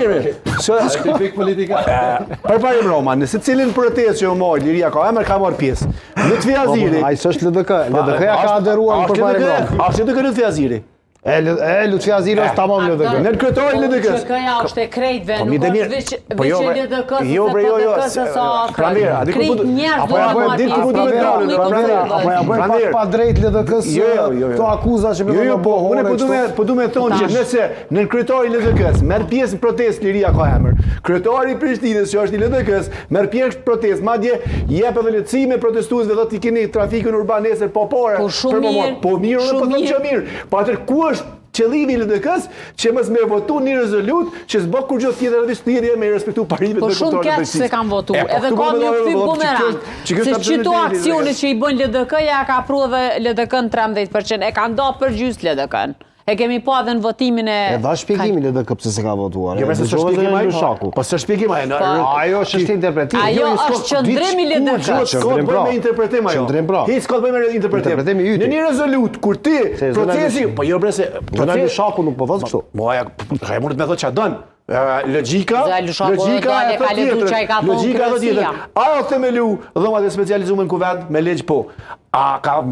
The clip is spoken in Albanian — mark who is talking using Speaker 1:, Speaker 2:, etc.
Speaker 1: Tipik politika.
Speaker 2: Përparim Rama, në secilin protestë që u mor, liria ka emër, ka marrë pjesë. Lutfi
Speaker 3: Po,
Speaker 2: Haziri.
Speaker 3: Ai s'është LDK, LDK-ja ka aderuar në Përparim Rama.
Speaker 2: A është LDK Lutfi Haziri?
Speaker 3: E, e Lutfi Haziri është tamam LDK.
Speaker 2: Nën kryetari i LDK-s.
Speaker 4: QK-ja është e krejtve,
Speaker 2: Po,
Speaker 4: nuk
Speaker 2: mi
Speaker 4: është veç
Speaker 2: po, jo,
Speaker 4: veç e
Speaker 2: bre,
Speaker 4: LDK-s
Speaker 2: jo,
Speaker 4: ose
Speaker 2: bre, jo, jo,
Speaker 4: PDK-s ose AAK.
Speaker 2: Pranvera, a di ku
Speaker 4: Krejt
Speaker 2: po du-
Speaker 4: njerëz
Speaker 2: apo ja
Speaker 4: duhet
Speaker 2: bëjmë
Speaker 4: marrë
Speaker 2: ditë ku po
Speaker 4: pjesë,
Speaker 2: duhet
Speaker 4: po,
Speaker 2: dalë,
Speaker 4: nuk
Speaker 2: Pranvera,
Speaker 4: duhet.
Speaker 3: Apo ja bëjnë pak
Speaker 2: Pranvera.
Speaker 3: pa drejt LDK-s
Speaker 2: Jo, jo, jo, jo.
Speaker 3: këto akuza që
Speaker 2: Jo, jo, po, unë po du me po du me thonë që
Speaker 4: Tash.
Speaker 2: nëse nën kryetari i LDK-s merr pjesë në protestë liria ka emër. Kryetari i Prishtinës që është i LDK-s merr pjesë në protestë, madje jep edhe lehtësime protestuesve thotë ti keni trafikun urban nesër po pore.
Speaker 4: Po, shumë
Speaker 2: për më marr.
Speaker 4: mirë,
Speaker 2: Po mirë, unë po
Speaker 4: shumë
Speaker 2: them që
Speaker 4: mirë.
Speaker 2: mirë. Po atëherë ku është qëllimi i LDK-s që mos me votu një rezolut që s'bë kurrgjë tjetër vetëm thirrje me respektu parimet
Speaker 4: Po shumë
Speaker 2: ndërkombëtare të
Speaker 4: keq
Speaker 2: drejtësisë.
Speaker 4: se kanë votu.
Speaker 2: E, po,
Speaker 4: Edhe
Speaker 2: këtu
Speaker 4: ka
Speaker 2: po
Speaker 4: më
Speaker 2: më
Speaker 4: kthy
Speaker 2: thonë, që
Speaker 4: bumerang.
Speaker 2: kjo është- që kjo
Speaker 4: Se
Speaker 2: është
Speaker 4: qito
Speaker 2: absurditeti i
Speaker 4: aksione
Speaker 2: LDK-s.
Speaker 4: që i bën LDK-ja ka pru edhe LDK-n 13%. E kanë da për gjysë LDK-n. E kemi pa edhe në votimin e...
Speaker 3: E dha shpjegimin LDK pse se ka votuar.
Speaker 2: Jo,
Speaker 3: E
Speaker 2: se s'është
Speaker 3: dëgjova
Speaker 2: shpjegim
Speaker 3: zonjën
Speaker 2: ai.
Speaker 3: Lushaku.
Speaker 2: Po s'është shpjegim ai.
Speaker 4: Po.
Speaker 3: Ajo është është interpretim.
Speaker 4: Ajo
Speaker 2: Jo, s'ka-
Speaker 4: është qëndrim i
Speaker 2: diç ku
Speaker 4: LDK-s.
Speaker 2: gjë S'ka të
Speaker 3: Qëndrim
Speaker 2: bëjë
Speaker 3: pra.
Speaker 2: me interpretim ajo.
Speaker 3: Qëndrim pra.
Speaker 2: Hiç s'ka të bëjë me interpretim.
Speaker 3: Interpretimi yti.
Speaker 2: Në një rezolut kur ti
Speaker 3: Se zona
Speaker 2: procesi,
Speaker 3: Lush-
Speaker 2: po jo bre se
Speaker 3: Zona Lushaku nuk po thotë kështu.
Speaker 2: Po aja, ai mundet me thotë ç'a don. Ë, Logjika,
Speaker 4: Zona Lushaku
Speaker 2: logjika
Speaker 4: dale
Speaker 2: e thotë
Speaker 4: ka lexu
Speaker 2: tjetrën.
Speaker 4: çka i ka thonë
Speaker 2: Logjika e thotë
Speaker 4: kryesia.
Speaker 2: tjetrën. A o themelu dhomat e specializuar në kuvend me ligj po. A ka